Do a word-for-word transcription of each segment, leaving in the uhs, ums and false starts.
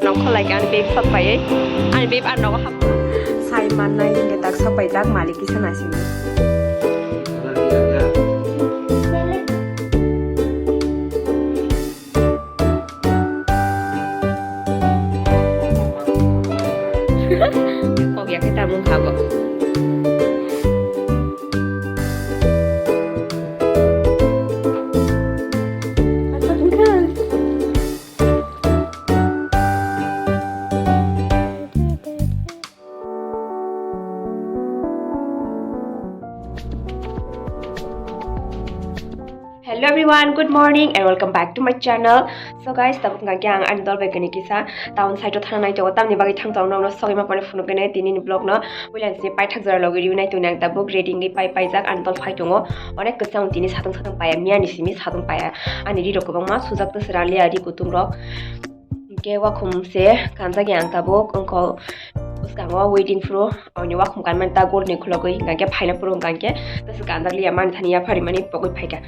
Nongkhor lai khe ani bag sok paiwi, ani bag ani nogo hap. Sai mannai hingke tak sok paijak malik kisa naisingni. Kok ya khe tamung kha bo. Hello everyone, good morning and welcome back to my channel. So guys, tabuk hwnkha khe ang ani dol bai kani kisa town side o thana nai tongo, tamni bagwi thang tongo, nono sogwi ma phone phunuk kene tini ni vlog no builan se paithak jora logi riwi nai tongni ang tabuk ready wngwi pai paijak ani dol phai tongo, onek kwchang tini satung satung paiya, miya ni simi satung paiya, ani ri rok kwbangma sujak twswra liya ri kutung rok. Hingke wakhum se kanjak ya ang tabuk, wngkha bwskango waiting phuru, oni wakhum kanmani ta gol ni khulogwi, hingke phaina phuru hingke tesa kanjak liya mani thani yapharimani pogwi phaikha.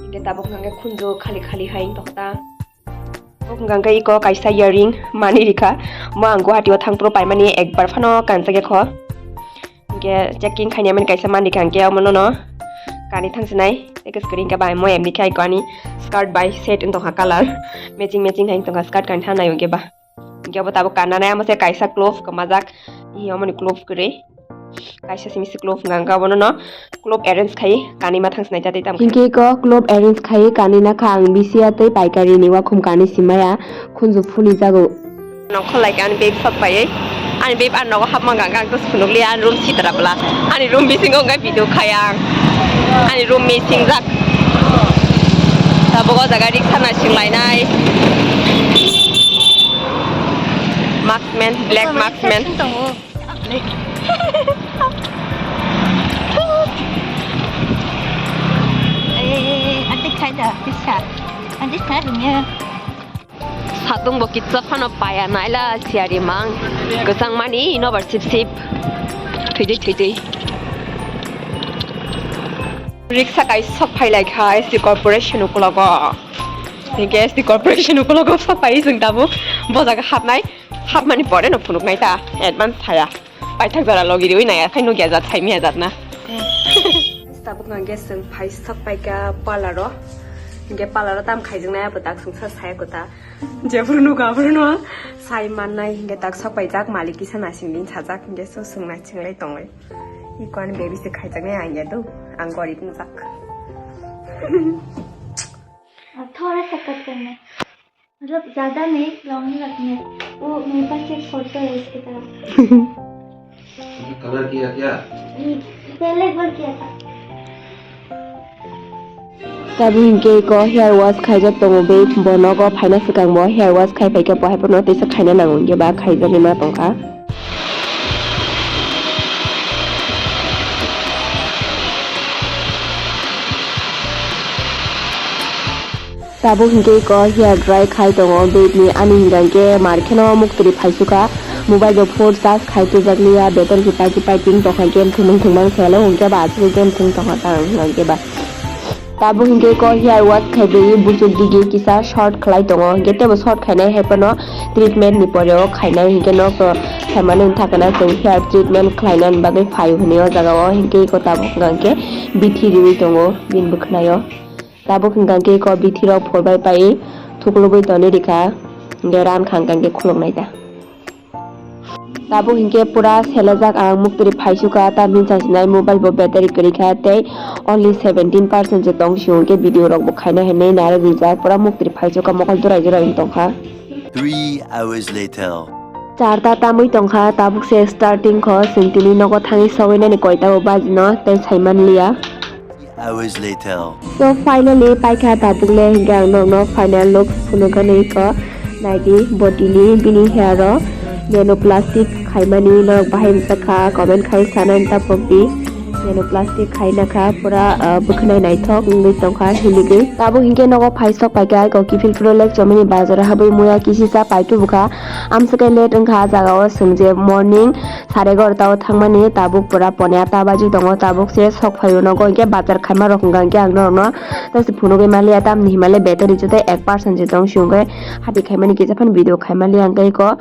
Hingke tabuk hingke khunju khali khali hai wngtokha ta. Tabuk hingke iko kaisa earring mani rikha, mo ang Guwahati o thang phuru paimani ekbar phano kanjak ya kho. Hingke checking khainai mani kaisa mani kha hingke omo nono kani thang sinai tei kwchwrwng khe bai mo emni khe aiko ani skirt bai set wng tongkha colour matching matching hai wng tongkha skirt kani thang nai hingke ba hingke bo tabuk kanna nai amo se kaisa clove kwmajak hi omo ni clove kwrwi kaisa simi se clove hwnka hwnkhe obo nono clove arrange khai kani ma thang sinai jatwi tam hingke ko clove arrange khai kani na kha ang bisi ya tei paikari ni wakhum kani simaya khunju phuli jago. Nongkhor lai khe ani bag sok paiwi, ani bag ani nogo hapma hwnkha hwnkhe ang tei phunukliya ani room sitra bwla, ani room bisingo hwnkhe video khai ang, ani room missing jak. Tabuk o jaga riksa naising lainai. Marksman, black marksman. Ante khai da, pisa. Ante khai da. Satung bo kitsa phano paya naila siyari mang. Kwchang mani ino bar sip sip. Thwidwi thwidwi. Riksa kai sok phai lai kha S D corporation ukologo. Hingke S D corporation ukologo sok phai jeng tabuk. Bo jaga hapnai. Hapmani pore no phunuknai ta. Advance thaya. Paithak jora logi riwi nai, akhai nukya jat, saimya jat na. Tabuk hwnkhe chwng phai sok paikha parlor o. Hingke parlor o tam khaijaknai abo tak chwngsa saya kota. Jephuru nukha aphuru no sai mannai hingke tak sok paijak malik kisa naising din sajak hingke so chwng naising lai tongwi. Iko ani baby se khaijaknai ang ya do, ang gorib wngjak. थोड़ा सा कट करना है। मतलब, ज्यादा नहीं, लॉन्ग नहीं रखनी है। वो मेरे पास एक फोटो है इसकी तरह। कलर किया क्या? ये पहले एक बार किया था। Tabuk hingke iko hair wash khaijak tongo, be bo nogo phaina swkang bo hair wash khai phaikhe bo hai phano teisa khaina nango, hingke ba khaijagwi ma tongkha. Tabuk hingke iko hair dry khai tongo, bag ni ani hingka hingke mar kheno muktwi phaisukha, mobile bo phone charge khai tujakliya, battery se paiki paiki wng tongkha, game thwngmung thwngmang selo hingke ba aswk game thwng tongkha tang hingke ba. Tabuk hingke iko hair wash khai bwi buchuk digi kisa short khlai tongo, hingke teibo short khainai hai phano treatment ni pore o khainai, hingke nok to khaimani wngkha kana chwng hair treatment khlaina bagwi phaio hinui o jaga o, hingke iko tabuk hingka hingke bithi riwi tongo bini bwkhwnai o. Tabuk hingka hingke iko bithi rok phor bai pai thuklubui toni rikha, hingke ran kha hingka hingke khuluk nai ta. Tabuk hingke pura selejak ang muktwi phaisukha, tamni sajinai mobile bo battery kwrwi kha tei only seventeen percent se tong sio, hingke video rok bo khaina hinui narwk rijak, pura muktwi phaisukha, mokol jurai jurai wng tongkha. Three hours later. Charta tamwi tongkha, tabuk se starting kho, chwng tini nogo thangwi sogwi nani koita bo bajino tei saimanliya. Hours later. So finally paikha tabuk le, hingke ang nokno final look phunukgani ko naidi botini bini hair o nano plastic khaimani norok bahai wngjakha, comment khai sanani ta pokdi. Nano plastic khaina kha pura, ah, bwkhwnai naithok wngwi tongkha hinigwi. Tabuk hingke nogo phaisok paikha, ko kiphil phuru lek chomini bazar o habwi muya kisisa paitubukha. Amswkhe late wngkha ah jaga o, chwng je morning Sare egarota o thangmani tabuk pura pone ata baji tongo, tabuk se sok phaio nogo, hinkhe bazar khaima rok hwnka hinkhe ang norokno tei se phunugwi maliya, tamni himale battery joto ek percent se tong si hwnkhe hati khaimani kisa phano video khaimaliya, hinkhe eko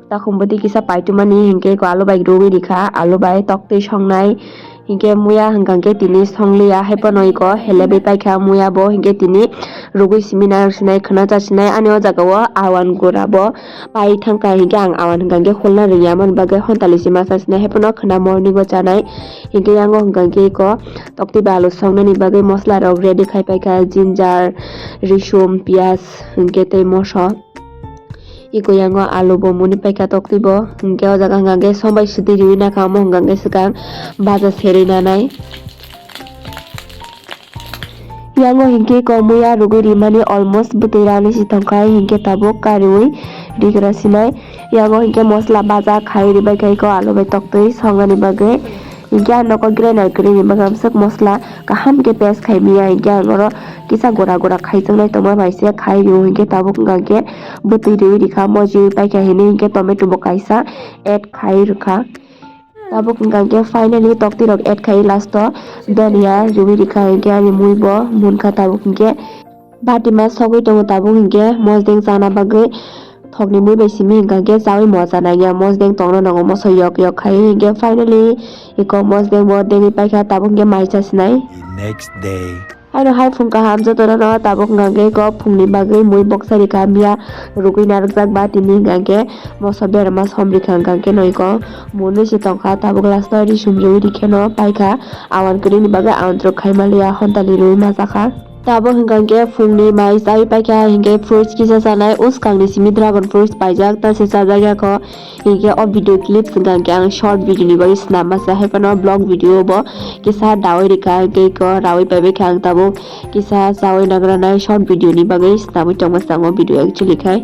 takhum bwtwi kisa paitumani hinkhe eko alu bai rwgwi rikha, alu bai toktwi songnai. Hinkhe muya hwnka khe tini songliya, hai phano iko helebwi paikha muya bo, hinkhe tini rugwi simi nang sinai khwna cha sinai. Ani o jaga o awan gura bo pai thangkha, hinkhe ang awan hwnka khe khulna rwngya, aboni bagwi hontali sima cha sinai, hai phano khwna morning o chanai. Hinkhe yango hwnka khe iko tokti bai alu songnani bagwi mosla rok ready khai paikha, ginger, risum, piyaj, hinkhe tei moso. Iko yango alu bo muni paikha toktwi bo, hinkhe o jaga hwnka khe sombai sidi riwi nakha, omo hwnka khe swkang baja serwi nanai. Yango hinkhe iko muya rugwi rimani almost bwtwi rani si tongkha, hinkhe tabuk kariwi rigra sinai. Yango hinkhe mosla baja khai ribaikha iko alu bai toktwi songnani bagwi. Hinkhe ang nogo grinder kwrwini bagwi amswk mosla kaham khe paste khai manya, hinkhe ang oro kisa gura gura khaijaknai tongma bai se khai rio, hinkhe tabuk hwnka khe bwtwi riwi rikha, mojiwi paikha hinwi hinkhe tomato bo kaisa add khai rwkha. Tabuk hwnka khe finally toktwi rok add khai last o donia riwi rikha, hinkhe ani mui bo munkha tabuk hinkhe. Batima sogwi tongo tabuk hinkhe mosdeng chana bagwi thokni mui bai simi hwnka khe chaui moja nangya, mosdeng tongna nango moso yok yok khai hinkhe finally iko mosdeng bo dengwi paikha tabuk hinkhe mai cha sinai. Next day. Haino hai phung kaham jotono no tabuk hwnka khe iko phungni bagwi mui boksa rikha miya rugwi narwkjak ba tini hwnka khe moso berma som rikha hwnka khe no iko munwi se tongkha tabuk last o risum riwi rikheno paikha awan kwrwini bagwi awan rok khai maliya hontali riwi ma chakha. Tabuk hwnka khe phungni mai chaui paikha, hinkhe fruits kisa chanai, uskangni simi dragon fruits paijak, ta se chajak ya kho. Hinkhe o video clips hwnka khe ang short video ni bagwi swnam masa, hai phano vlog video bo kisa daui rikha, hinkhe iko raui paibai kha ang tabuk kisa chaui nagranai short video ni bagwi swnamwi tongma chang o video actually khai.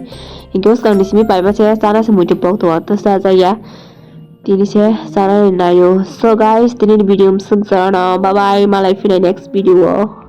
Hinkhe uskangni simi paima se chana se muitu pok tongo, ta se chajak ya. Tini se chanani naio. So guys, tini ni video mwswk jorano. Bye bye, malai phinai next video o.